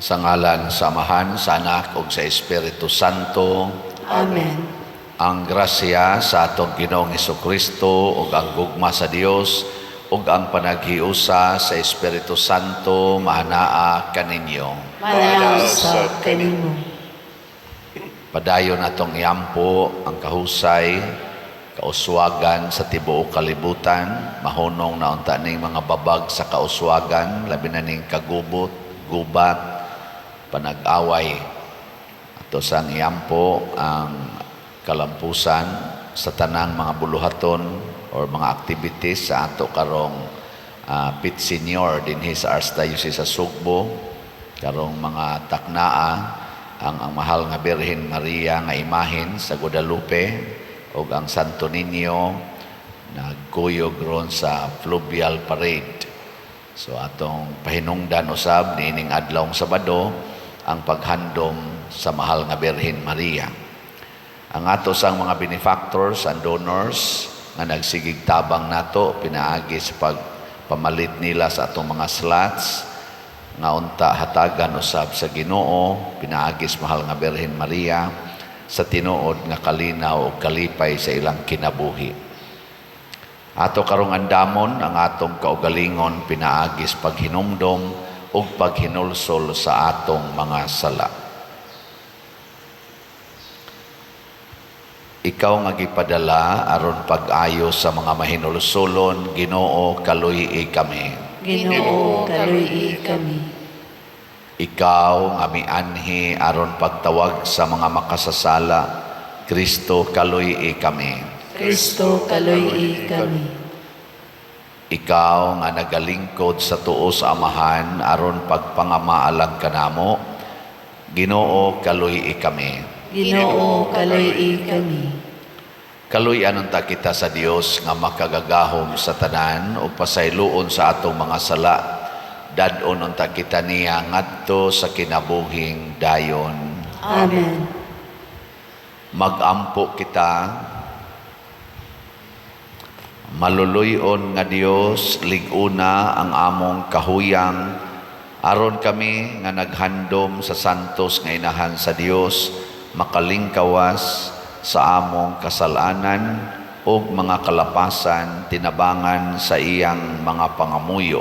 Sa ngalan sa Amahan, sa Anak ug sa Espiritu Santo. Amen. Ang grasya sa atong Ginoong Kristo ug ang gugma sa Dios ug ang panaghiusa sa Espiritu Santo maanaa kaninyo. Maanaa usab kanimo. Padayon atong iampo ang kahusay, kauswagan sa tibuok kalibutan, mahunong na unta ning mga babag sa kauswagan, labi na ning kagubot, gubat, panag-away. Ato sang iampo ang kalampusan sa tanang mga buluhaton or mga activities sa ato karong Pit Senior dinhi sa Archdiocese sa Sugbo, karong mga taknaa ang mahal nga Birhen Maria nga imahen sa Guadalupe ug ang Santo Niño nagkuyog ron sa Fluvial Parade. So atong pahinungdan usab niining adlawng Sabado ang paghandom sa mahal nga Birhen Maria. Ang ato sang mga benefactors and donors nga nagsigig tabang nato pinaagi sa pagpamalit nila sa atong mga slots nga unta hatagan usab sa Ginoo pinaagi sa mahal nga Birhen Maria sa tinuod nga kalinaw ug kalipay sa ilang kinabuhi. Ato karong andamon ang atong kaugalingon pinaagi sa paghinumdom ug paghinulsol sa atong mga sala. Ikaw nga gipadala aron pag-ayo sa mga mahinulsolon, Ginoo, kaluy-i kami. Ginoo, kaluy-i kami. Ikaw nga mianhi aron pagtawag sa mga makasasala, Kristo, kaluy-i kami. Kristo, kaluy-i kami. Ikaw nga nagalingkod sa tuo sa Amahan aron pagpangamaalang kanamo, Ginoo, kaluy-i kami. Ginoo, kaluy-i kami. Kaluy-an unta kita sa Dios nga makagagahom sa tanan ug pasayloon sa atong mga sala. Dad-on unta kita niya ngadto sa kinabuhing dayon. Amen. Magampo kita. Maluluy-on nga Dios, lig-una ang among kahuyang aron kami nga naghandom sa santos nga inahan sa Dios makalingkawas sa among kasalanan ug mga kalapasan tinabangan sa iyang mga pangamuyo.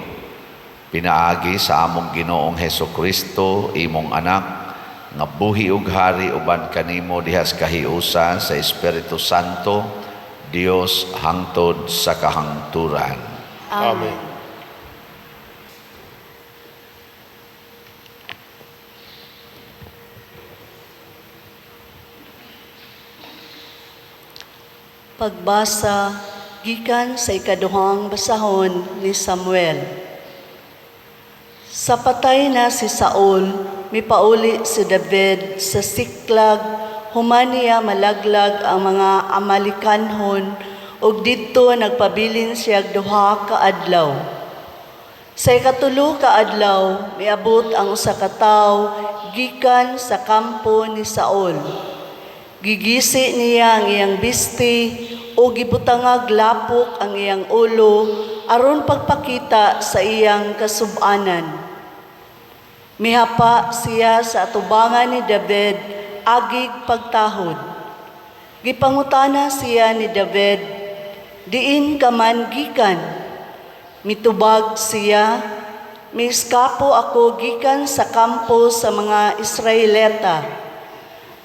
Pinaagi sa among Ginoong Heso Kristo, imong anak, nga buhi ug hari uban kanimo dihas kahiusa sa Espiritu Santo, Dios hangtod sa kahangturan. Amen. Pagbasa gikan sa ikaduhang basahon ni Samuel. Sa patay na si Saul, mipauli si David sa Siklag, human niya malaglag ang mga Amalekanhon, ug didto nagpabilin siya duha ka adlaw. Sa ikatulo ka adlaw, miabot ang usa ka tawo gikan sa kampo ni Saul. Gigisi niya ang iyang bisti o gibutangag lapok ang iyang ulo aron pagpakita sa iyang kasubanan. Mihapa siya sa atubangan ni David agig pagtahod. Gipangutana siya ni David, "Diin ka man gikan?" Mitubag siya, "Miiskapo ako gikan sa kampo sa mga Israelita."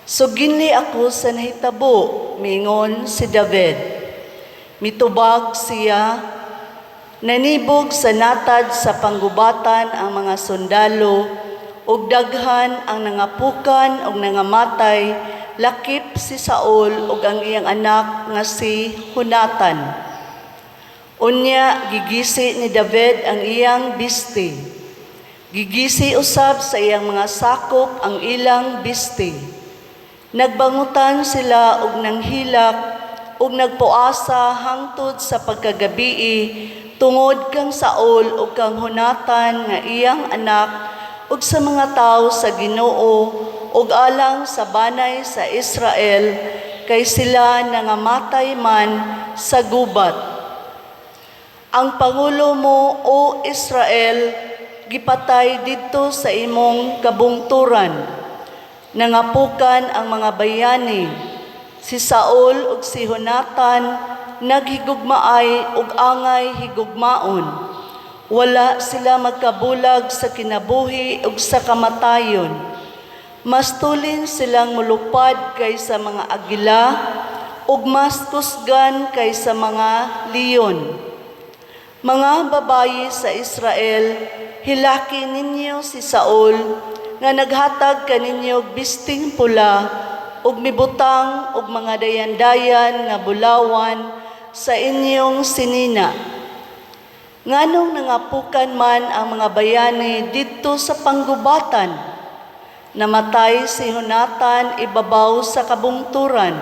"Suginli ako sa nahitabo," miingon si David. Mitubag siya, "Nanibog sa natad sa panggubatan ang mga sundalo, ug daghan ang nangapukan ug nangamatay, lakip si Saul ug ang iyang anak nga si Jonatan." Unya gigisi ni David ang iyang bisti. Gigisi usab sa iyang mga sakop ang ilang bisti. Nagbangutan sila og nanghilak ug nagpuasa hangtod sa pagkagabii tungod kang Saul ug kang Jonatan nga iyang anak ug sa mga tawo sa Ginoo ug alang sa banay sa Israel, kay sila nangamatay man sa gubat. Ang pangulo mo, O Israel, gipatay didto sa imong kabungturan. Nangapukan ang mga bayani. Si Saul ug si Jonathan naghigugmaay ug angay higugmaon. Wala sila magkabulag sa kinabuhi ug sa kamatayon. Mas tulin silang mulupad kaysa mga agila ug mas kusgan kaysa mga leon. Mga babayi sa Israel, hilaki ninyo si Saul nga naghatag kaninyo og bisting pula ug mibutang og mga dayan-dayan nga bulawan sa inyong sinina. Nganong nangapukan man ang mga bayani didto sa panggubatan? Namatay si Jonathan ibabaw sa kabungturan.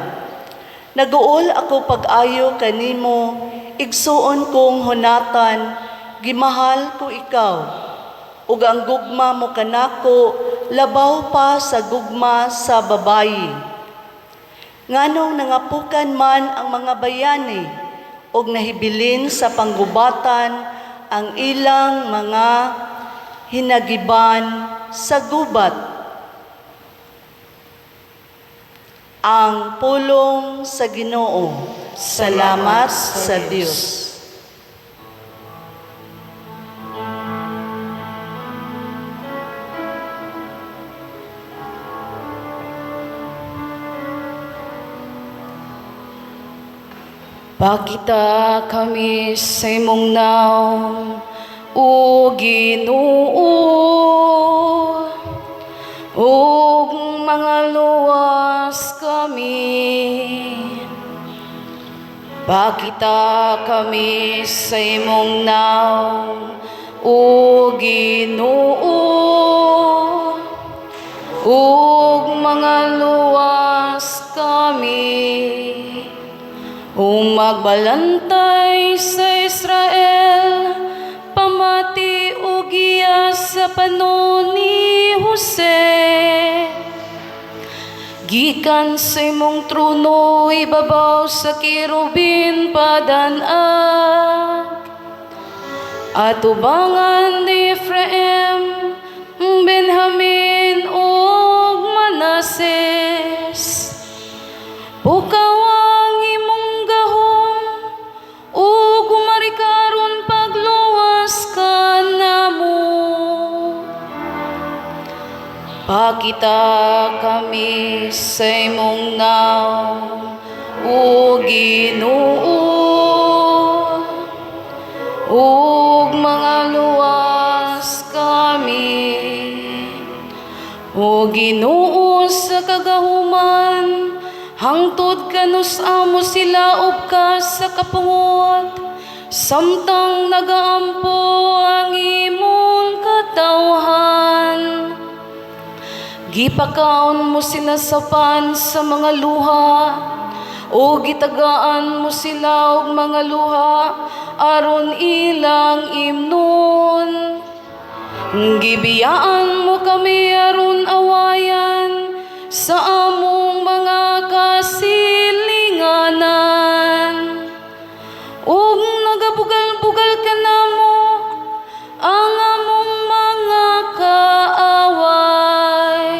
Naguol ako pag-ayo kanimo, igsuon kong Jonathan, gimahal ko ikaw. Ug ang gugma mo kanako labaw pa sa gugma sa babayi. Nganong nangapukan man ang mga bayani ug nahibilin sa panggubatan ang ilang mga hinagiban sa gubat. Ang pulong sa Ginoo. Salamat sa Dios. Pakita kami sa imong nawong, o Ginoo, ug mga luwas kami. Pakita kami sa imong nawong, o Ginoo, ug mga luwas kami. O magbalantay sa Israel, pamati o giya sa panon ni Jose. Gikan sa imong trono, ibabaw sa kirubin padanag. Atubangan ni Efraim, Benjamin ug Manases. Pukaw ang imong gahom, ug karon pagluwas ka namo. Pakita kami sa imong nawong, o Ginoo, ug mga luwas kami. O Ginoo sa kagahuman, hangtod kanus-a mosilaob ka sa kapungot, samtang nagaampo ang imong katawhan? Gipakaon mo sila sa pan sa mga luha, o gitagaan mo sila og mga luha aron ilang imnon. Gibiyaan mo kami aron awayan sa among mga kasilinganan. Ug nagabugal-bugal kanamo ang among mga kaaway.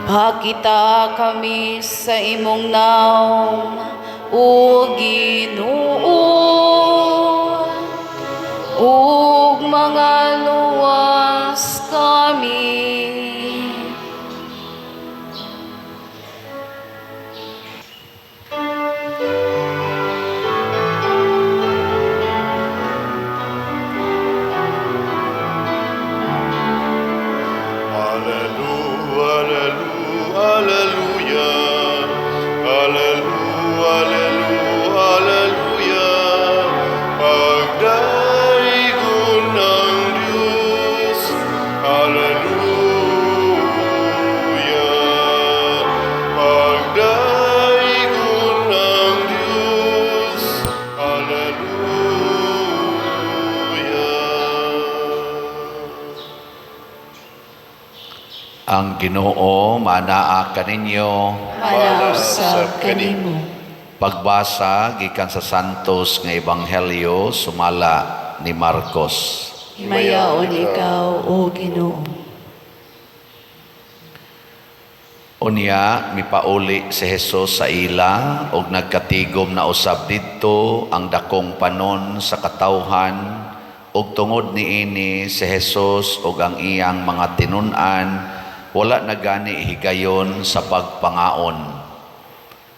Pakita kami sa imong nawong, o Ginoo, ug mga luwas kami. Alleluia, alleluia, alleluia, alleluia, alleluia. Pagdaygon ang Diyos, alleluia. Pagdaygon ang Diyos, alleluia. Ang Ginoo manaa kaninyo. Manausab kanimo. Pagbasa gikan sa Santos nga Ebanghelyo sumala ni Marcos. Himayaon ikaw, O Ginoo. Unya mipauli si Jesus sa ila og nagkatigom na usab didto ang dakong panon sa katawhan, ug tungod niini si Jesus ug ang iyang mga tinun-an wala na gani higayon sa pagpangaon.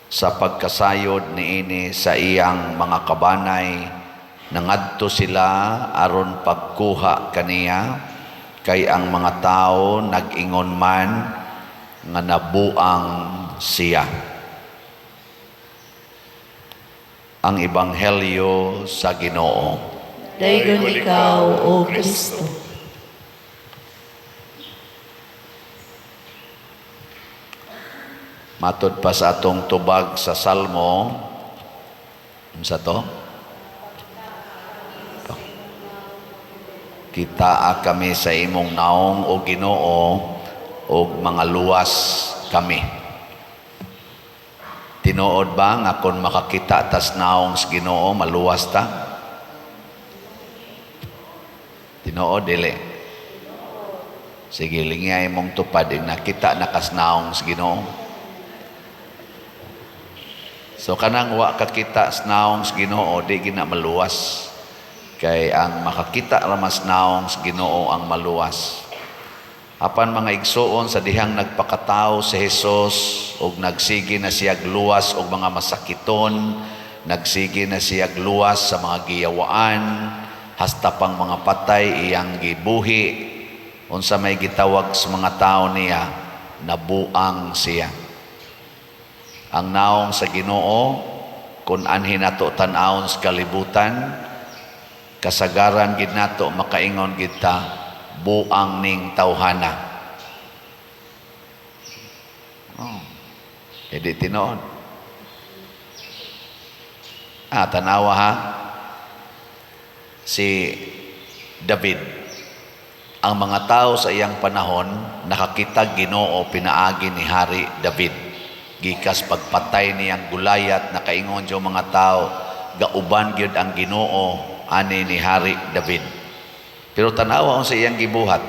Sa pagkasayod niini sa iyang mga kabanay, nangadto sila aron pagkuha kaniya, kay ang mga tawo nag-ingon man nga nabuang siya. Ang Ebanghelyo sa Ginoo. Daygon ikaw, O Kristo. Matod pa sa atong tubag sa Salmo, unsa to? Kitaa kami sa imong naong, o Ginoo, og mga luwas kami. Tinuod ba nga kung makakita tas naong sa Ginoo, maluwas ta? Tinuod dili? Sige, lingay mong tupad, nakita na kas naong sa Ginoo. So kanang wa kakita sa naong sa Ginoo, di gina maluwas. Kay ang makakita ra mas naong sa Ginoo ang maluwas. Apan mga igsuon, sa dihang nagpakatao si Jesus og nagsige na siyag luwas og mga masakiton, nagsige na siyag luwas sa mga giyawaan, hasta pang mga patay iyang gibuhi, unsa may gitawag sa mga tao niya, nabuang siya. Ang naong sa Ginoo, kung anhin nato tan-awon sa kalibutan, kasagaran gid nato makaingon gid ta, buang ning tawhana. Oh, edi tinuod. Tanawa ha. Si David, ang mga tao sa iyang panahon nakakita Ginoo pinaagi ni Hari David. Gikas pagpatay niyang Goliath, nakaingon yung mga tao, gauban gyud ang Ginoo ani ni Hari David. Pero tanawa unsa iyang gibuhat.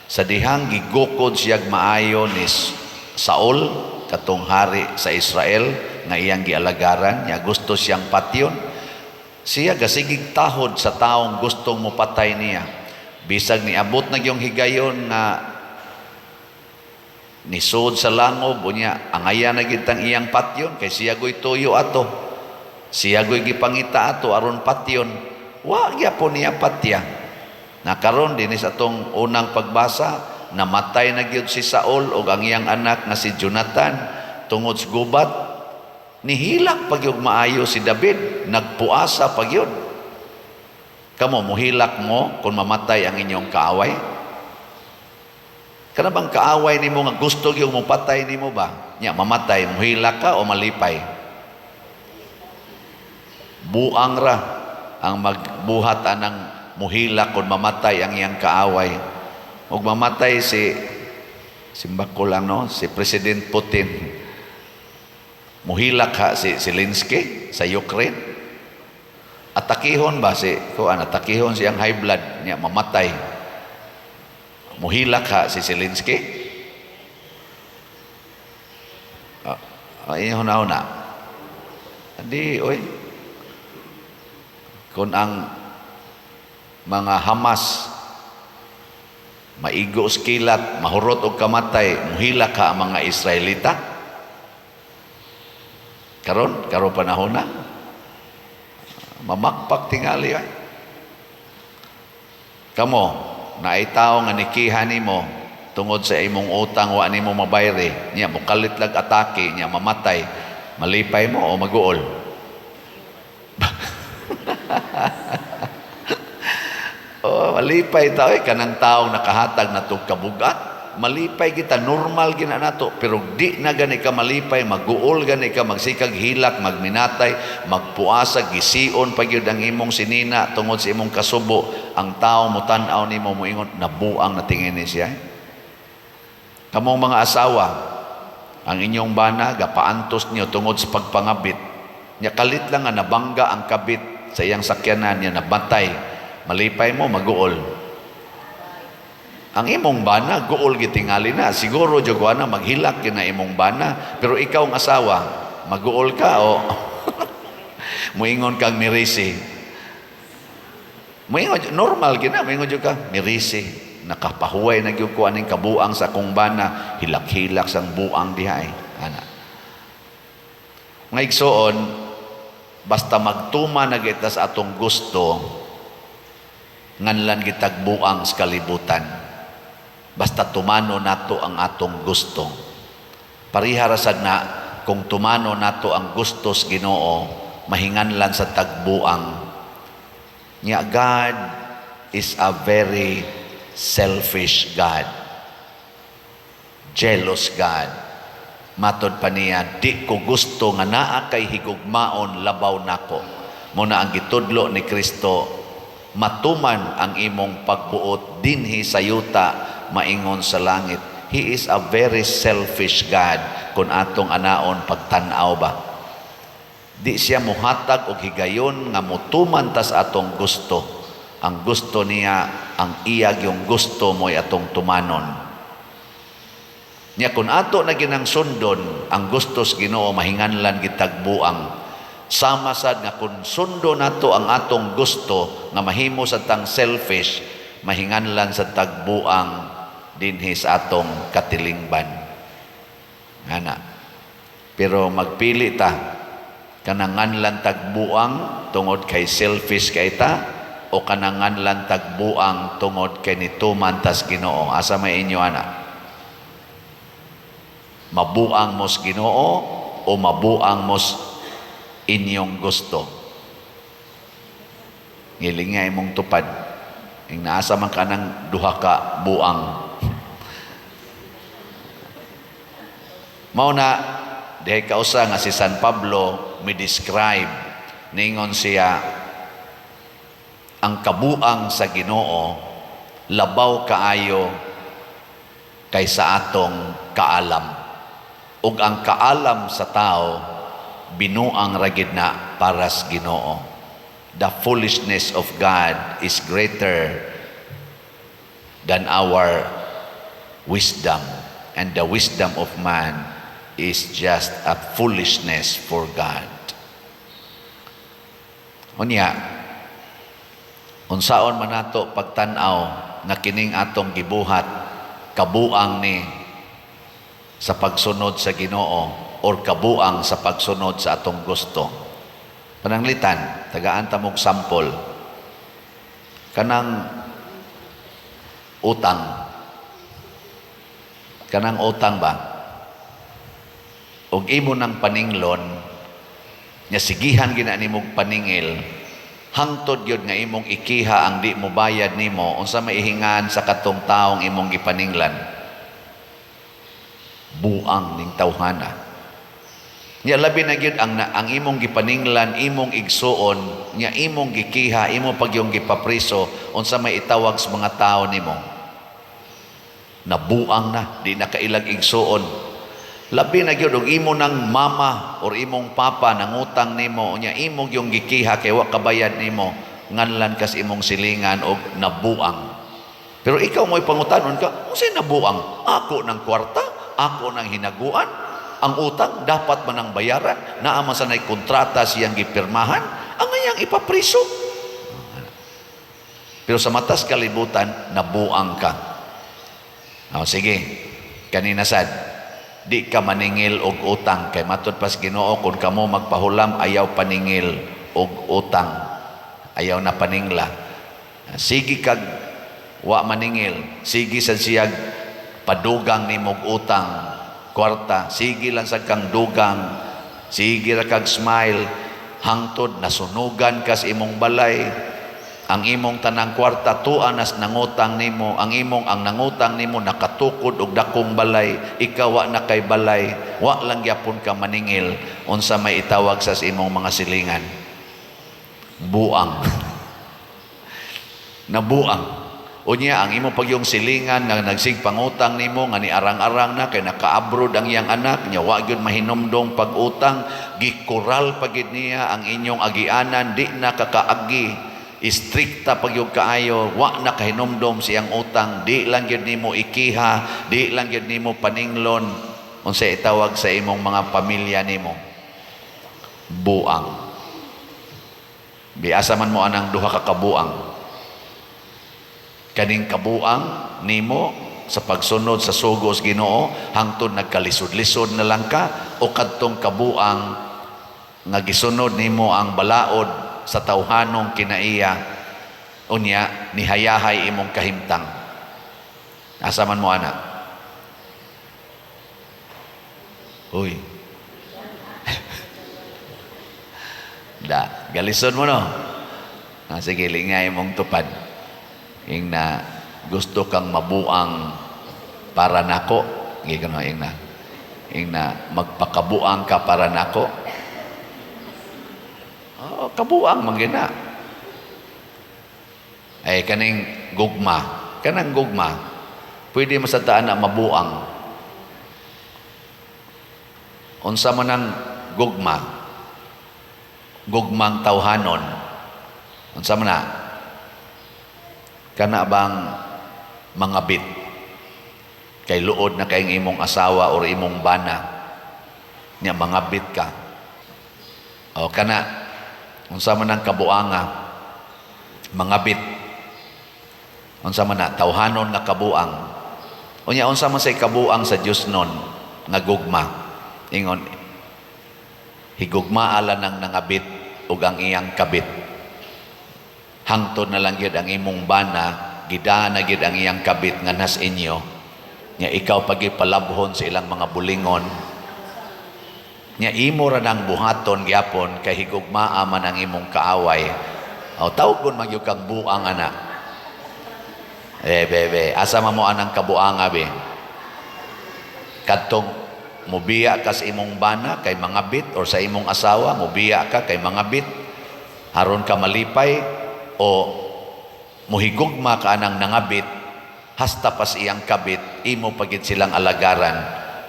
Sa dihang gigukod siyag maayo ni Saul, katong hari sa Israel nga iyang gialagaran, niya gusto siyang patyon. Siya gasigig tahod sa taong gustong mopatay niya. Bisag niabot na gyung higayon nga nisod sa langob, unya angaya na gyud tang iyang patyon kay siya goy tuyo ato. Siya goy gipangita ato aron patyon. Wa gyapon niya patya. Nakaron dinhi sa atong unang pagbasa, namatay na gyud si Saul ug ang iyang anak nga si Jonathan tungod sa gubat. Nihilak pagyud maayo si David, nagpuasa pagyud. Kamo muhilak mo kung mamatay ang inyong kaaway? Kana bang kaaway nimo nga gusto gyud mopatay nimo ba? Nya mamatay, muhilak ka o malipay? Buang ra ang magbuhat anang muhilak kung mamatay ang iyang kaaway. Ug mamatay si simbako lang no, si President Putin. Muhilak ha si Zelensky sa Ukraine. Atakihon ba si kuan, atakihon siyang high blood niya mamatay. Muhilak ha si Zelensky. Inyo na. Di oy. Kung ang mga Hamas maigo sa kilat, mahurot og kamatay, muhilak ka ang mga Israelita. Karon, karon panahon na. Mamakpak tingali ay. Kamo, naay tawo nga nikiha nimo tungod sa imong utang wa nimo mabayri, nya mokalit lag atake, nya mamatay, malipay mo o maguol? Oh, malipay ta oy kanang taong nakahatag natong kabugat. Malipay kita, normal gina nato, pero di na gani ka malipay, maguol gani ka, magsikag hilak, magminatay, magpuasa, gision pa gyud ang imong sinina tungod sa imong kasubo. Ang tao motan-aw nimo moingon, nabuang na tingin ni siya. Kamong mga asawa, ang inyong bana gapaantos niyo tungod sa pagpangabit. Nya kalit lang nga nabangga ang kabit sa iyang sakyanan, niya nabatay. Malipay mo, maguol? Ang imong bana, guol gitingali na. Siguro jud na maghilak na imong bana. Pero ikaw ang asawa, maguol ka o muingon kang mirisi? Muingon, normal gina, muingon jud ka, mirisi. Nakapahuway na gyud ko aning kabuang sa akong bana, hilak-hilak sang buang diha eh. Ana. Mga igsoon, basta magtuma na kita sa atong gusto, nganlan gitag buang sa kalibutan. Basta tumano nato ang atong gusto. Pareha ra sad na kung tumano nato ang gusto sa Ginoo, mahinganlan sa tagbuang. Nya God is a very selfish God. Jealous God. Matod pa niya, "Di ko gusto nga naa kay higugmaon labaw nako." Mao na ang gitudlo ni Kristo, "Matuman ang imong pagbuot dinhi sa yuta maingon sa langit." He is a very selfish God kung atong anaon pagtan-aw ba. Di siya muhatag og higayon nga mutuman tas atong gusto. Ang gusto niya, ang iya yung gusto mo'y atong tumanon. Nya kung ato na ginang sundon ang gusto sa Ginoo, mahinganlan gitag buang. Sama sad nga kung sundo nato ang atong gusto nga mahimo sa tang selfish, mahinganlan sa tagbuang dinhi sa atong katilingban. Ngana. Pero magpili ta, kanang nganlan tagbuang tungod kay selfish kay ta o kanang nganlan tagbuang tungod kay nituman tas Ginoo. Asa may inyo ana? Mabuang mos Ginoo o mabuang mos inyong gusto? Ngiling nga imong tupad. Ing naasa man ka ng duha ka buang. Mao na dihay kausa nga si San Pablo mi describe, ningon siya, ang kabuang sa Ginoo labaw kaayo kaysa atong kaalam ug ang kaalam sa tao binuang ra gid na para sa Ginoo. The foolishness of God is greater than our wisdom, and the wisdom of man is just a foolishness for God. Unya, unsaon man nato pagtan-aw nga kining atong gibuhat, kabuang ni sa pagsunod sa Ginoo or kabuang sa pagsunod sa atong gusto? Pananglitan, tagaan ta mog sample. Kanang utang. Kanang utang ba? Og imo nang paninglon, nya sigihan gina nimog paningil, hangtod gyud nga imong ikiha ang di mo bayad nimo, unsa may ihingan sa katong taong imong gipaninglan? Buang ning tawhana. Nya labi na gyud ang imong gipaninglan, imong igsuon, nya imong gikiha, imo pagyong gipapriso, unsa may itawag sa mga tao nimo? Nabuang na, di na kailag igsuon. Labi na gyud og imo nang mama or imong papa nangutang nimo, unya imo gyung gikiha kay wa kabayad nimo, nganlan kas imong silingan og nabuang. Pero ikaw mo'y pangutanon ka, unsay nabuang? Ako ng kwarta, ako ng hinaguan, ang utang dapat man ang bayaran, naa man sa nay kontrata siyang gipirmahan, ang ngayang ipapriso. Pero sa matas kalibutan, nabuang ka. O, sige, kanina sad, di ka maningil og utang kay matud pas Ginoo, kung kamo magpahulam, ayaw paningil og utang, ayaw na paningla. Sige kag wa maningil, sige sad siyag padugang nimog utang kwarta, sige lang sad kang dugang, sige ra kag smile hangtod nasunugan kas imong balay, ang imong tanang kwarta tuan nas nangutang nimo, ang nangutang nimo nakatukod og dakong balay, ikaw wa na kay balay, wa lang gyapon ka maningil, unsa may itawag sa imong mga silingan? Buang. Nabuang. Unya ang imong pagyong silingan nga nagsig pangutang nimo nga niarang-arang na kay naka-abroad ang iyang anak nya wa gyud mahinumdong pag-utang, gikural pagid niya ang inyong agianan, di na kakaagi. Istrikta pag yung kaayo, wa na kahinumdom siyang utang, di lang gyud nimo ikiha, di lang gyud nimo paninglon. Unsa itawag sa imong mga pamilya nimo? Buang. Biasa man mo anang duha ka kabuang. Kaning kabuang nimo sa pagsunod sa sugo sa Ginoo hangtod nagkalisod-lisod na lang ka, o kadtong kabuang nga gisunod nimo ang balaod sa tawhanong kinaiya, unya nihayahay imong kahimtang? Asa man mo ana? Uy. Da, galisod mo no. Ah, sige, lingay mong tupad. Ing na gusto kang mabuang para nako, gigano ing na. Ing na magpakabuang ka para nako. Oh, kabuang man gina. Ay kaning gugma, kanang gugma. Pwede mo sa taan na mabuang. Unsa man ang gugma? Gugmang tawhanon. Unsa man na? Kana bang mga bit kay luod na kayong imong asawa or imong bana nya mga bit ka? O kana, unsa man ang kabuanga? Mga bit. Unsa man na tawhanon nga kabuang? Unya unsa man say kabuang sa Dios nun nga gugma? Ingon, higugmaa lang ng nangabit ug ang iyang kabit. Hangtod na lang gyud ang imong bana, gidana gyud ang iyang kabit nga nas inyo. Nya ikaw pagipalabhon sa ilang mga bulingon. Nya imo ra nang buhaton gyapon kay higugmaa man ang imong kaaway. O tawgon man gyud kang buang ana. Eh bebe, asa man mo anang kabuanga be? Kadtong mubiya ka sa imong bana kay mga bit, or sa imong asawa mubiya ka kay mga bit aron ka malipay, o muhigugma ka anang nangabit hasta pas iyang kabit, imo pagid silang alagaran?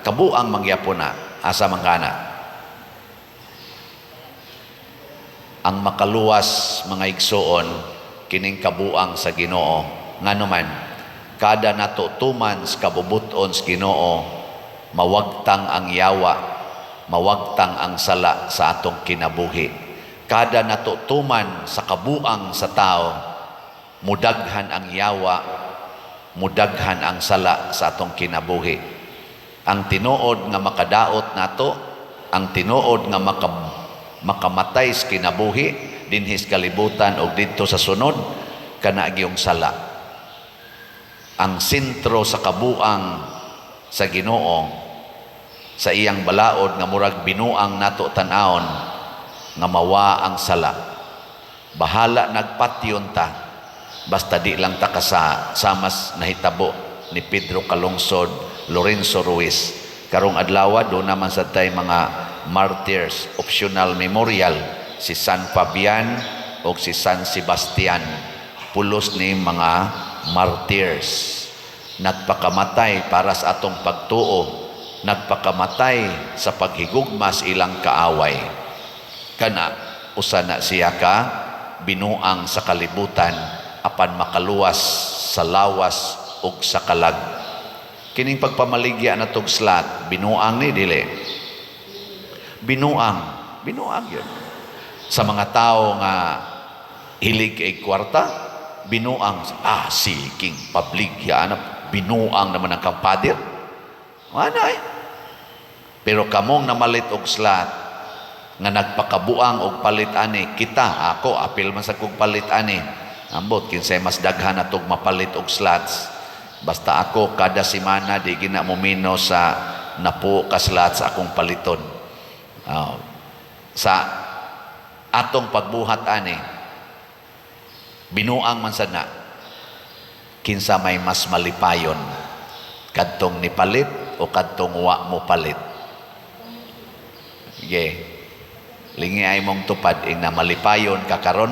Kabuang mangyapon na. Asa man kana ang makaluwas, mga igsuon? Kining kabuang sa Ginoo. Ngano man kada nato tuman sa kabubuton sa Ginoo, mawagtang ang yawa, mawagtang ang sala sa atong kinabuhi. Kada nato tuman sa kabuang sa tao, mudaghan ang yawa, mudaghan ang sala sa atong kinabuhi. Ang tinuod nga makadaot nato, ang tinuod nga makamatay sa kinabuhi dinhi sa kalibutan og didto sa sunod, kana gyung sala. Ang sentro sa kabuang sa Ginoo sa iyang balaod nga murag binuang nato tan-awon nga mawa ang sala. Bahala nagpatyon ta, basta di lang ta kasa samas nahitabo ni Pedro Calungsod, Lorenzo Ruiz. Karong adlaw do naman sa tay mga martyrs optional memorial, si San Fabian o si San Sebastian, pulos ni mga martyrs. Nagpakamatay para sa atong pagtuo, nagpakamatay sa paghigugma sa ilang kaaway. Kana usa na siya ka binuang sa kalibutan apan makaluwas sa lawas ug sa kalag. Kining pagpamaligya na tog slat, binuang ni dili? Binuang, binuang yun. Sa mga tao nga hilig kay kwarta, binuang. Ah, si King Pabligya na binuang naman ang kampadir. Ano eh? Pero kamong namalit og slat nga nagpakabuang og palit ani, kita, ako, apil man sa kog palit ani. Ambot, kinsay mas daghan na tog mapalit og slots. Basta ako, kada semana, di gina mo mino sa napo ka slots akong paliton. Sa atong pagbuhat ani, binuang man sad na, kinsa may mas malipayon, kadtong nipalit o kadtong wa mo palit? Sige. Lingi ay mong tupad ing na malipayon ka karon.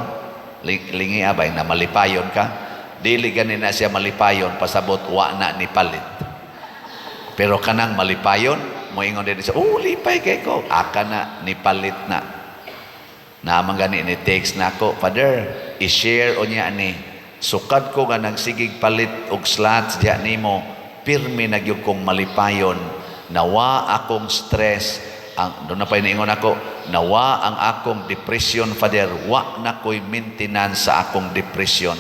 Lingi abay na malipayon ka. Dili gani na siya malipayon pasabot wa na ni palit. Pero kanang malipayon, moingon din siya, "Oh, lipay kay ko." Aka na ni palit na. Naman gani ni text na ako, "Father, I-share unya ni. Sukad ko nga nagsigig palit og slots diha nimo, pirmi na gyud kong malipayon. Nawa akong stress, ang doon na pa niingon ako, nawa ang akong depression, Father, wa na ko'y maintenance sa akong depression.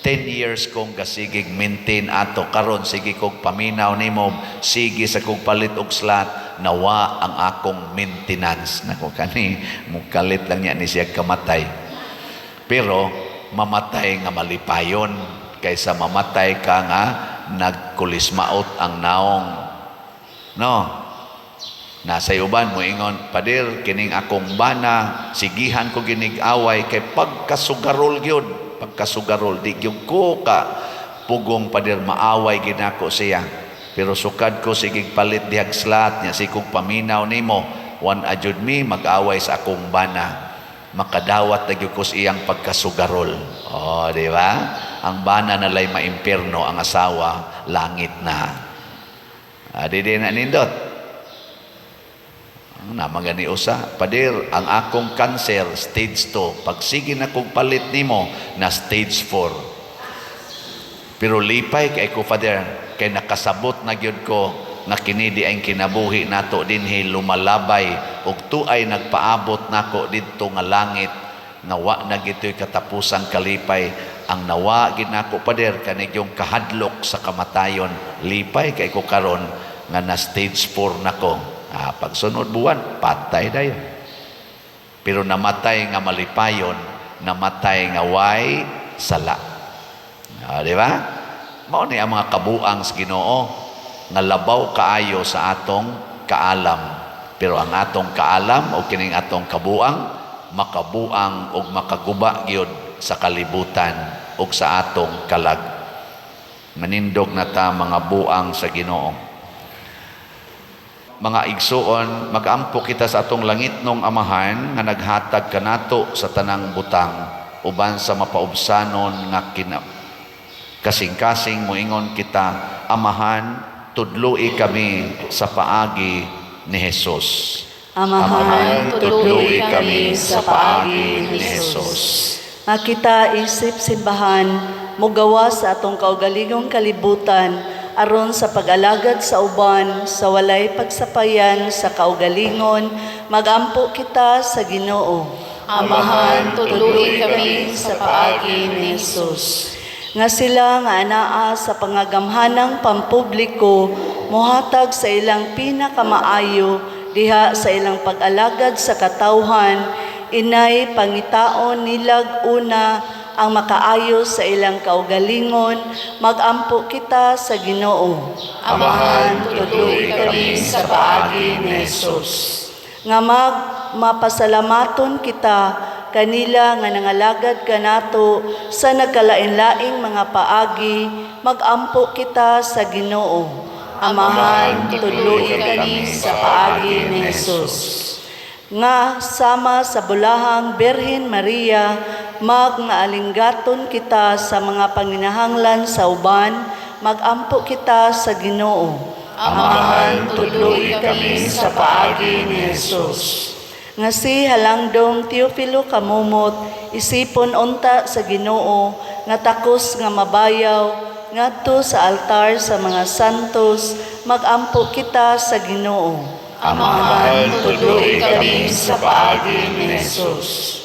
10 years kong gasigig maintain ato. Karon sige kog paminaw nimo, sige sa kog palit og slot, nawa ang akong maintenance. Nako, kani mukalit lang niya ni siya kamatay, pero mamatay nga malipayon kaysa mamatay ka nga nagkulismaot ang naong, no? Nasa uban mo ingon, "Pader, kining akong bana, sigihan ko ginig away kay pagkasugarol gyud, pagkasugarol, di gyud ko ka pugong, pader, maaway ginako siya. Pero sukad ko sigig palit dihag slot niya, sikog paminaw nimo, wan ajud mi mag-away sa akong bana. Makadawat na gyud ko sa iyang pagkasugarol." Oh, di ba? Ang bana na lay maimpierno, ang asawa langit na. Ah, di di na nindot. Ang naman gani usa, "Pader, ang akong cancer stage 2. Pag sige na kong palit nimo na stage 4. Pero lipay kay ko, Father, kay nakasabot na gyud ko nga kini di ang kinabuhi nato dinhi lumalabay ug tuay nagpaabot nako didto nga langit nga wa na gito'y katapusang kalipay. Ang nawa gid nako, Pader, kani yung kahadlok sa kamatayon. Lipay kay ko karon nga na stage 4 nako." Ah, pagsunod buwan patay dayon. Pero namatay nga malipayon, namatay nga way sala. Ah, di ba? Mao ni ang mga kabuang sa Ginoo nga labaw kaayo sa atong kaalam. Pero ang atong kaalam o kining atong kabuang, makabuang og makaguba gyud sa kalibutan ug sa atong kalag. Manindog na ta, mga buang sa Ginoo. Mga igsuon, magampo kita sa atong langitnong Amahan nga naghatag kanato sa tanang butang uban sa mapaubsanon nga kina kasing-kasing. Moingon kita, "Amahan, tudloi kami sa paagi ni Jesus." Amahan, tudloi kami sa paagi ni Jesus. Nga kita isip simbahan, mugawa sa atong kaugalingong kalibutan aron sa pag-alagad sa uban sa walay pagsapayan sa kaugalingon, magampo kita sa Ginoo. Amahan, tudloi kami sa paagi ni Jesus. Nga sila nga anaa sa pangagamhanang pampubliko mohatag sa ilang pinakamaayo diha sa ilang pag-alagad sa katawhan, inay pangitaon nilag una ang makaayo sa ilang kaugalingon, magampo kita sa Ginoo. Amahan, tudloi kami sa paagi ni Jesus. Nga mag mapasalamaton kita kanila nga nangalagad kanato sa nagkalain-laing mga paagi, magampo kita sa Ginoo. Amahan, tudloi kami sa paagi ni Jesus. Nga sama sa bulahang Birhen Maria, magnaalinggaton kita sa mga panginahanglan sa uban, magampo kita sa Ginoo. Amahan, tudloi kami sa paagi ni Jesus. Nga si Halangdong Teofilo Camomot isipon unta sa Ginoo nga takos nga mabayaw ngadto sa altar sa mga santos, magampo kita sa Ginoo. Amahan, tudloi kami sa paagi ni Jesus.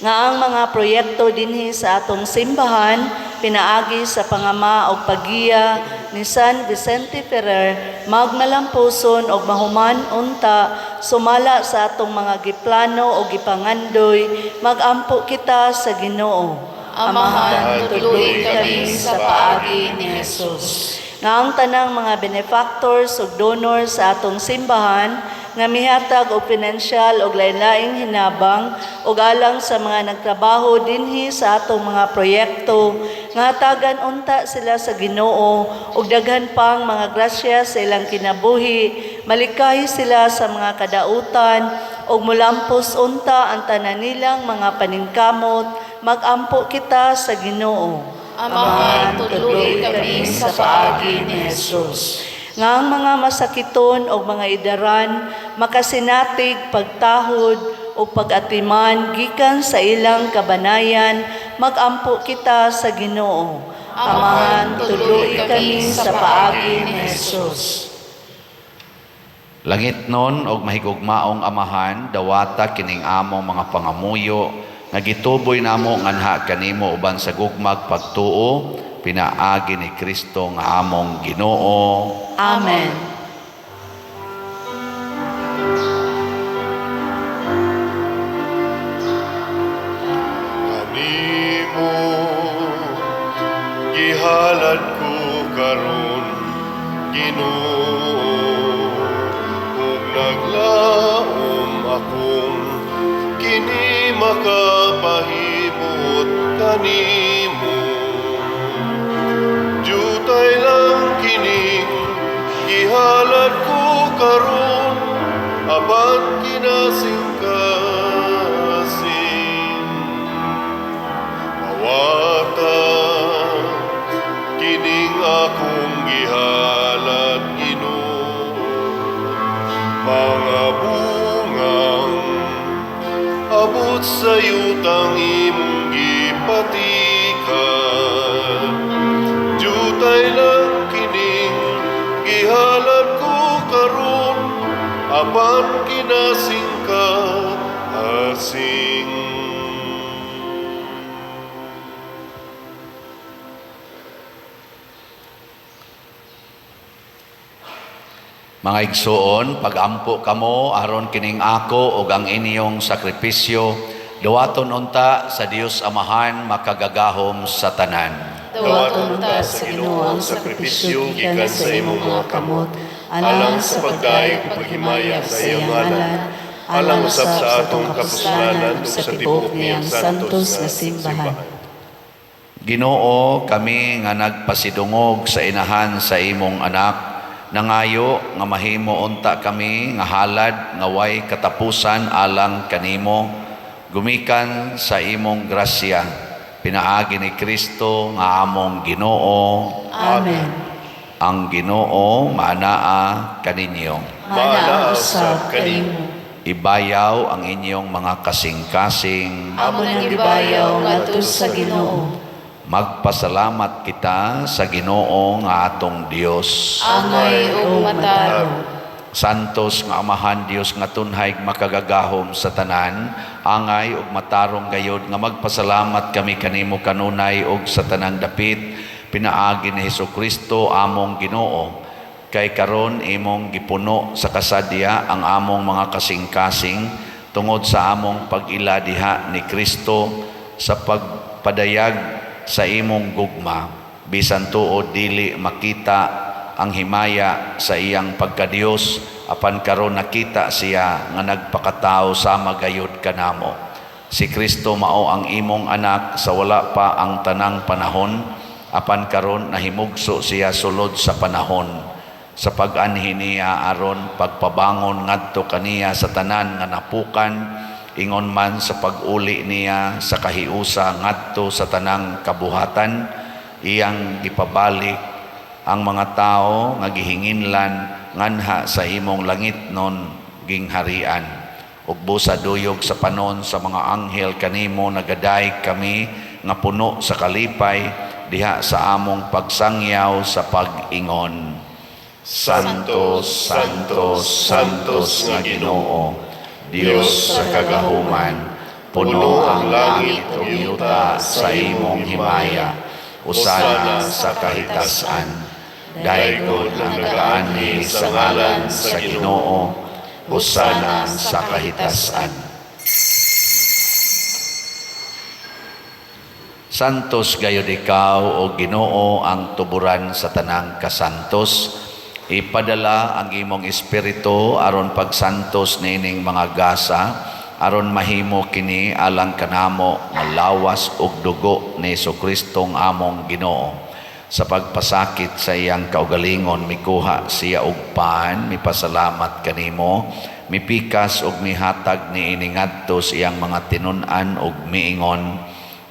Nga ang mga proyekto dinhi sa atong simbahan pinaagi sa pangama og paggiya ni San Vicente Ferrer magmalampuson og mahuman unta sumala sa atong mga giplano o gipangandoy, magampo kita sa Ginoo. Amahan, tudloi kami sa paagi ni Jesus. Nga ang tanang mga benefactors ug donors sa atong simbahan nga mihatag og pinansyal og lain-laing hinabang ug alang sa mga nagtrabaho dinhi sa atong mga proyekto, nga hatagan unta sila sa Ginoo og daghan pang mga grasya sa ilang kinabuhi, malikay sila sa mga kadautan ug mulampos unta ang tanan nilang mga paningkamot, magampo kita sa Ginoo. Amahan, tudloi kami sa paagi ni Jesus. Nga ang mga masakiton o mga idaran makasinatig pagtahod. ug pag-atiman gikan sa ilang kabanayan, magampo kita sa Ginoo. Amahan, tudloi kami sa paagi ni Jesus. Langitnon og mahigugmaong Amahan, dawata kining among mga pangamuyo nga gituboy namo nganha kanimo uban sa gugmag pagtuo pinaagi ni Kristo nga among Ginoo. Amen. Kanimo gihalad ko karon, Ginoo, ug naglaom akong kini makapahimot kanimo. Jutay lang kining gihalad ko karon, apan kinasingkasing. Dawata kining akong gihalad, Ginoo, mga bungang abot sa yutang imong gipatikan. Jutay lang kining gihalad ko karon, apan kinasingkasing. Mga igsuon, pagampo kamo aron kining ako ug ang inyong sakripisyo dawaton unta sa Dios Amahan makagagahom sa tanan. Dawaton unta sa Ginoo ang sakripisyo gikan sa imong mga kamot, alang sa pagdayeg ug paghimaya sa iyang ngalan, alang usab sa atong kapuslanan ug sa tibuok niyang santos nga simbahan. Ginoo, kami nga nagpasidungog sa inahan sa imong anak, nangayo nga mahimo unta kami nga halad nga way katapusan alang kanimo, gumikan sa imong grasya, pinaagi ni Kristo nga among Ginoo. Amen. Ang Ginoo maanaa kaninyo. Maanaa usab kanimo. Ibayaw ang inyong mga kasing-kasing. Amo nang gibayaw ngadto sa Ginoo. Magpasalamat kita sa Ginoo nga atong Dios. Angay ug matarong. Santos nga Amahan, Dios nga tunhay makagagahom sa tanan, angay ug matarong gayod nga magpasalamat kami kanimo kanunay ug sa tanang dapit pinaagi ni Hesukristo among Ginoo. Kay karon imong gipuno sa kasadya ang among mga kasing-kasing tungod sa among pag-ila diha ni Kristo sa pagpadayag sa imong gugma. Bisan tuod dili makita ang himaya sa iyang pagkadiyos, apan karon nakita siya nga nagpakatao sama gayud kanamo. Si Kristo mao ang imong anak sa wala pa ang tanang panahon, apan karon nahimugso siya sulod sa panahon sa pag-anhi niya aron pagpabangon ngadto kaniya sa tanan nga napukan, ingon man sa pag-uli niya sa kahiusa ngadto sa tanang kabuhatan. Iyang gipabalik ang mga tao nga gihinginlan nganha sa imong langitnon gingharian. Ug busa duyog sa panon sa mga anghel kanimo nagadayeg kami nga puno sa kalipay diha sa among pagsangyaw sa pag-ingon: Santo, Santo, Santos nga Ginoo, Dios sa kagahuman, puno ang langit ug yuta sa imong himaya. Hosana sa kahitasan. Daygon ang nagaanhi sa ngalan sa Ginoo. Hosana sa kahitasan. Santos gayud ikaw, o Ginoo, ang tuburan sa tanang kasantos. Ipadala ang imong espiritu aron pagsantos niining mga gasa, aron mahimo kini alang kanamo nga lawas ug dugo ni Hesus-Kristong among Ginoo. Sa pagpasakit sa iyang kaugalingon, mikuha siya og pan, mipasalamat kanimo, mipikas ug mihatag niini ngadto sa iyang mga tinun-an ug miingon: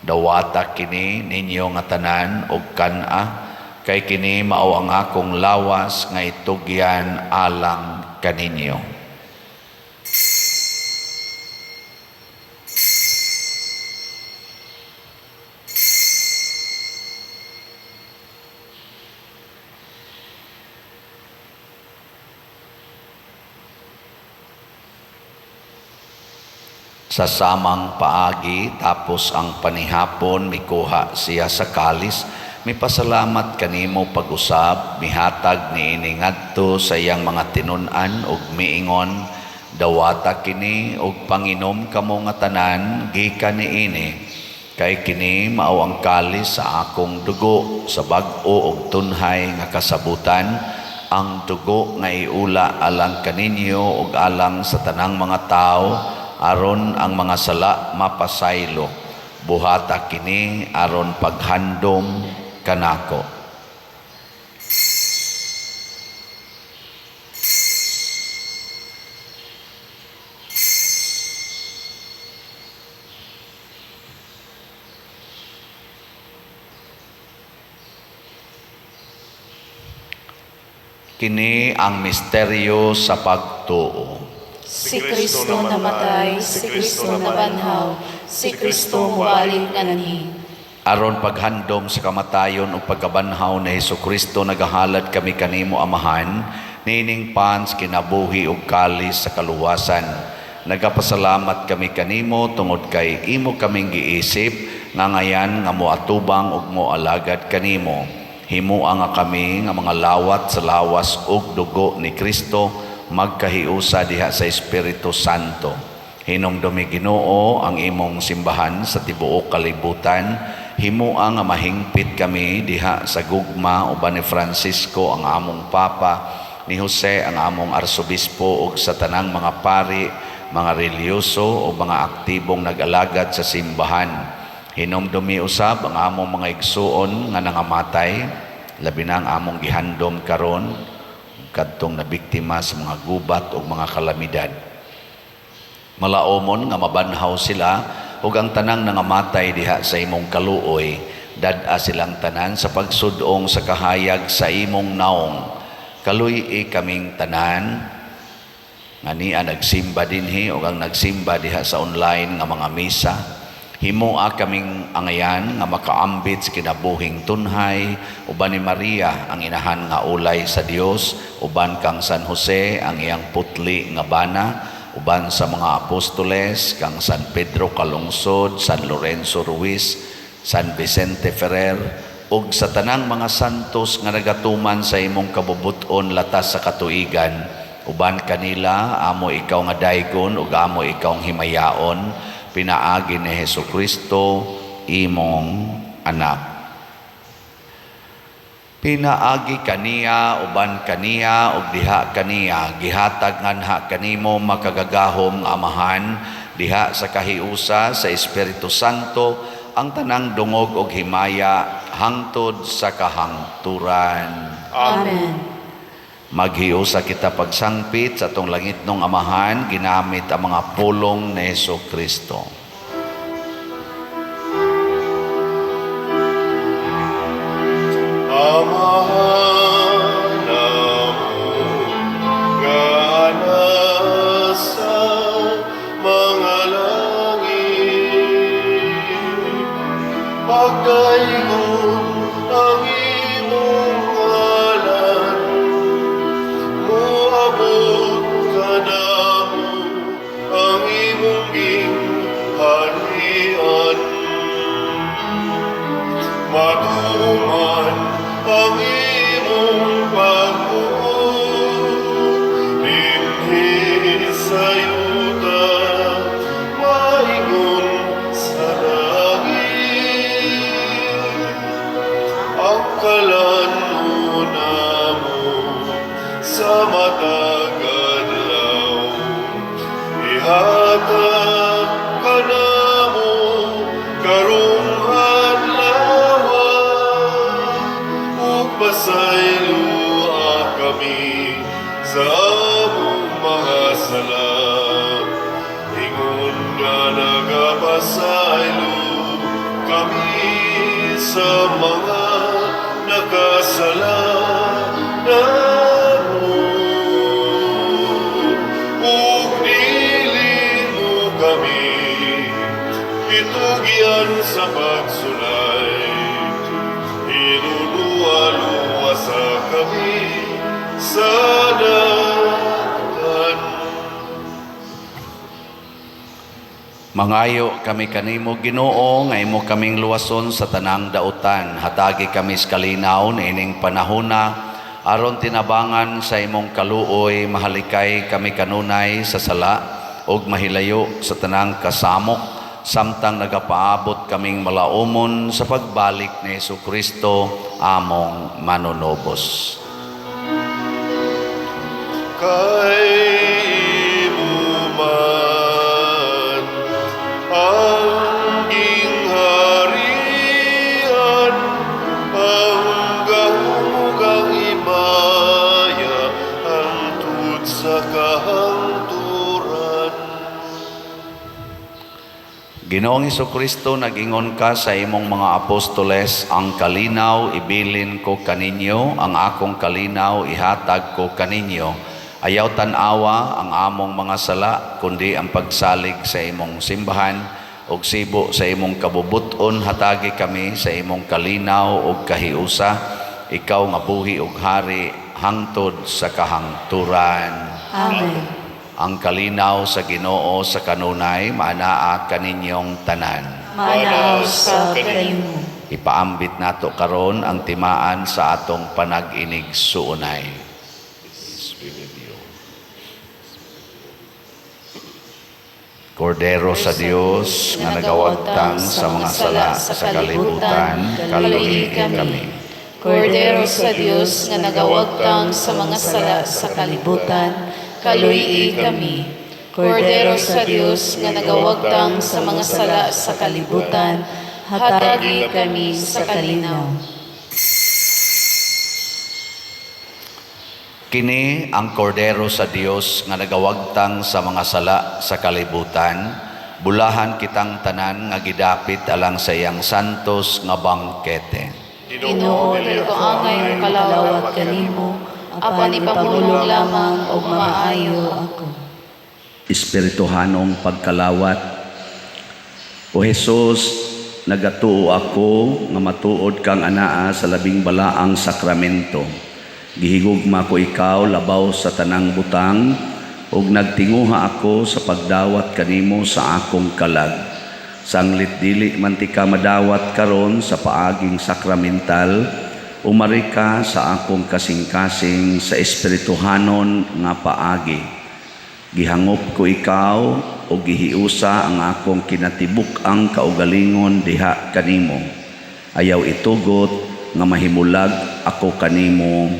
"Dawata kini ninyo nga tanan og kan-a, kay kini mao ang akong lawas nga itugyan alang kaninyo." Sa samang paagi, tapos ang panihapon, mikuha siya sa kalis, mipasalamat kanimo pag-usab, mihatag niini ngadto sa iyang mga tinun-an ug miingon, "Dawata kini ug panginom kamo nga tanan gikan niini, kay kini mao ang kalis sa akong dugo sa bag-o ug tunhay nga kasabutan, ang dugo nga iula alang kaninyo ug alang sa tanang mga tawo aron ang mga sala mapasaylo. Buhata kini aron paghandom kanako." Kini ang misteryo sa pagtuo. Si Kristo namatay, si Kristo nabanhaw, si Kristo mubalik nganhi. Aron paghandom sa kamatayon ug pagkabanhaw ni Hesukristo, nagahalad kami kanimo, Amahan, niining pan sa kinabuhi ug kalis sa kaluwasan. Nagapasalamat kami kanimo tungod kay imo kaming giisip nga ngayan nga moatubang ug moalagad kanimo. Himoa nga kami nga mga lawat sa lawas ug dugo ni Kristo magkahiusa diha sa Espiritu Santo. Hinumdumi, Ginoo, ang imong simbahan sa tibuok kalibutan. Himoa nga mahingpit kami diha sa gugma uban ni Francisco ang among Papa, ni Jose ang among Arsobispo ug sa tanang mga pari, mga relihiyoso o mga aktibong nag-alagad sa simbahan. Hinumdumi usab ang among mga igsuon nga nangamatay, labi na ang among gihandom karon kadtong nabiktima sa mga gubat ug mga kalamidad. Malaomon nga mabanhaw sila ug ang tanang nangamatay diha sa imong kaluoy, dad-a silang tanan sa pagsud-ong sa kahayag sa imong naong. Kaluy-i kaming tanan nga niya nagsimba dinhi ug ang nagsimba diha sa online nga mga misa. Himoa kaming angayan nga makaambit sa kinabuhing tunhay uban ni Maria ang inahan nga ulay sa Dios, uban kang San Jose ang iyang putli nga bana, uban sa mga apostoles kang San Pedro Calungsod, San Lorenzo Ruiz, San Vicente Ferrer ug sa tanang mga santos nga nagatuman sa imong kabubut-on latas sa katuigan. Uban kanila amo ikaw nga daygon ug amo ikaw himayaon, pinaagi ni Hesukristo imong anak. Pinaagi kaniya, uban kaniya ug diha kaniya, gihatag nganha kanimo, makagagahom nga Amahan, diha sa kahiusa sa Espiritu Santo, ang tanang dungog ug himaya hangtod sa kahangturan. Amen. Maghiusa kita pagsangpit sa atong langitnong Amahan ginamit ang mga pulong ni Hesukristo. Amahan namo nga nasa mga langit, pagdaygon ang imong ngalan, moabot kanamo ang imong gingharian. Matuman ang imong pagbuot dinhi sa yuta maingon sa langit. Ang kalan-on namo sa matag adlaw, ihatag kanamo karong adlaw, ug pasayloa kami sa among mga sala, ingon nga nagapasaylo kami sa mga nakasala namo, ug dili mo kami itugyan sa pagsulay, hinunua-luwasa kami sa datan. Mangayo kami kanimo, Ginoo, nga imo kaming luwason sa tanang dautan. Hatagi kami sa kalinaw niining panahona aron tinabangan sa imong kaluoy mahalikay kami kanunay sa sala ug mahilayo sa tanang kasamok samtang nagapaabot kaming malaumon sa pagbalik ni Hesus Kristo among manunubos. Kay imo man ang gingharian, ang gahom ug ang himaya, hangtod sa kahangturan. Ginoong Kristo, nag-ingon ka sa imong mga apostoles, "Ang kalinaw ibilin ko kaninyo, ang akong kalinaw ihatag ko kaninyo. Ayaw tan-awa ang among mga sala, kundi ang pagsalig sa imong simbahan, ug sibo sa imong kabubuton hatagi kami sa imong kalinaw ug kahiusa, ikaw nga buhi ug hari hangtod sa kahangturan." Amen. Ang kalinaw sa Ginoo sa kanunay maanaa kaninyong tanan. Maanaa usab kanimo. Ipaambit nato karon ang timaan sa atong panag-inigsuonay. Peace be with you. Kordero sa Dios nga nagawagtang sa mga sala sa kalibutan, kaluoyi kami. Kordero sa Dios nga nagawagtang sa mga sala sa kalibutan, kaluyi kami. Kordero sa Dios nga nagawagtang sa mga sala sa kalibutan, hatagi kami sa kalinaw. Kini ang Kordero sa Dios nga nagawagtang sa mga sala sa kalibutan. Bulahan kitang tanan nga gidapit alang sa iyang santos nga bangkete. Ginoo, dili ko angay mokalawat Kalawat kanimo, apan ipamulong lamang og maayo ako. Espirituhanong pagkalawat. O Jesus, nagatuo ako nga matuod kang anaa sa labing balaang sakramento. Gihigugma ko ikaw labaw sa tanang butang ug nagtinguha ako sa pagdawat kanimo sa akong kalag. Sanglit dili man tika madawat karon sa paaging sakramental, umari ka sa akong kasing-kasing sa espirituhanon nga paagi. Gihangop ko ikaw o gihiusa ang akong kinatibuk-ang kaugalingon diha kanimo. Ayaw itugot nga mahimulag ako kanimo.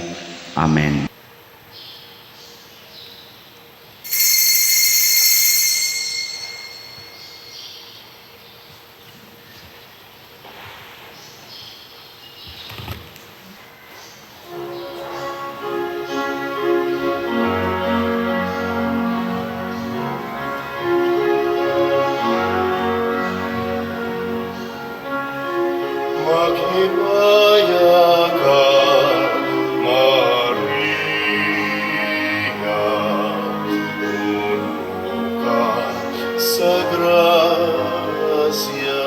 Amen. Maghimaya ka, Maria, puno ka sa grasya.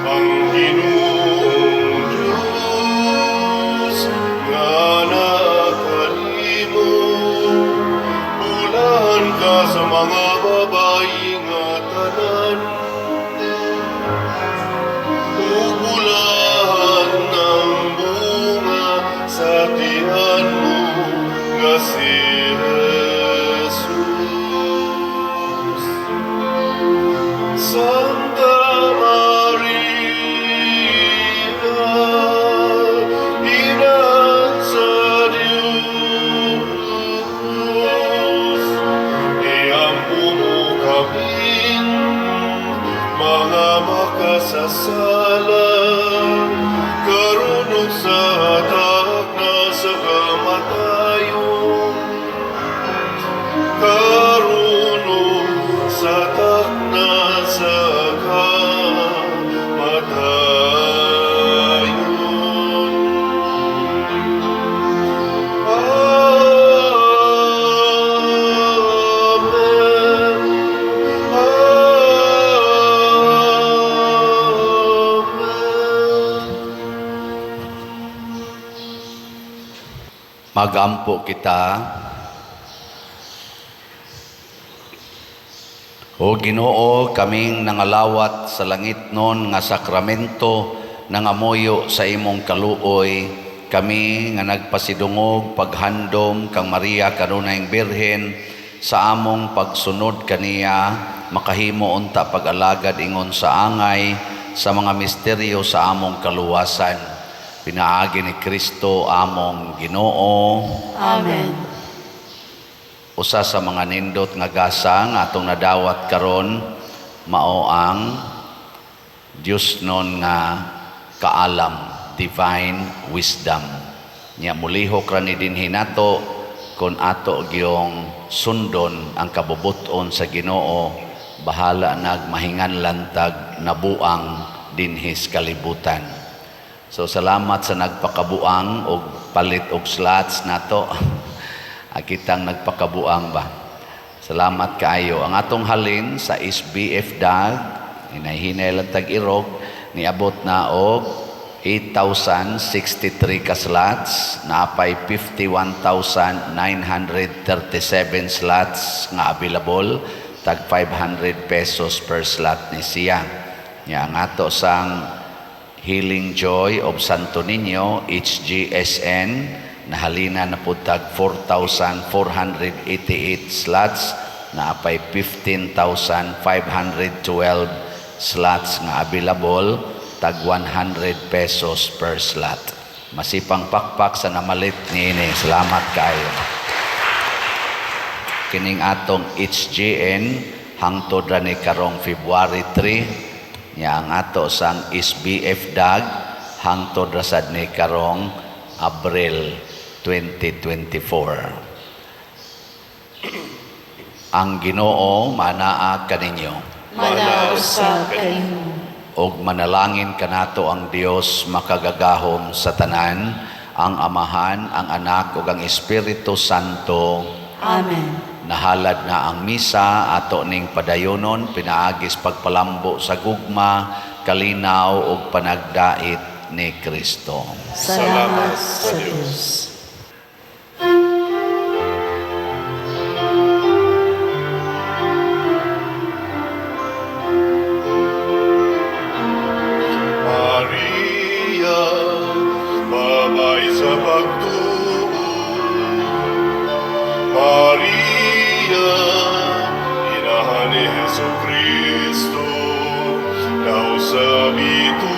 Ang Ginoong Diyos nga naa kanimo, bulahan ka sa mga babayi nga tanan, ug bulahan ang bunga sa tiyan mo nga si Jesus. Santa Maria, Ina sa Diyos, iampo mo kaming mga makasasala, karon ug sa takna sa kamatayon. Karon ug sa takna sa kamatayon. Amen. Amen. Magampo kita. O Ginoo, kaming nangalawat sa langitnon nga sakramento, nangamuyo sa imong kaluoy, kami nga nagpasidungog paghandom kang Maria kanunayng Birhen, sa among pagsunod kaniya makahimo unta pag-alagad ingon sa angay sa mga misteryo sa among kaluwasan. Pinaagi ni Kristo among Ginoo. Amen. Usa sa mga nindot nga gasa nga atong nadawat karon mao ang Diosnon nga kaalam, divine wisdom. Nya mulihok ra ni dinhi nato kon ato gyung sundon ang kabubut-on sa Ginoo, bahala nag mahinganlan tag nabuang dinhi sa kalibutan. So salamat sa nagpakabuang og palit og slots nato. Kitang nagpakabuang ba. Salamat kaayo. Ang atong halin sa SBF DAG, hinay-hinay lang tag-irog, niabot na og 8,063 ka slots, naapay 51,937 slots nga available, tag 500 pesos per slot ni siya. Nya ang ato sang Healing Joy of Santo Niño, HGSN, nahalina na pud tag 4,488 slots, naapay 15,512 slots nga available, tag 100 pesos per slot. Masipang pakpak sa namalit niini. Salamat kaayo. Kining atong HGN hangtod ra ni karong February 3, nya ang ato sang SBF DAG hangtod ra sad ni karong Abril 2024. Ang Ginoo manaa kaninyo. Manaa usab kanimo. Og manalangin kanato ang Dios makagagahom sa tanan, ang Amahan, ang Anak ug ang Espiritu Santo. Amen. Nahalad na ang misa, ato ning padayonon pinaagis pagpalambo sa gugma, kalinaw ug panagdait ni Kristo. Salamat sa Diyos. Maria, babae sa pagtuo. Maria, inahan ni Jesu Kristo, daw sa bituon.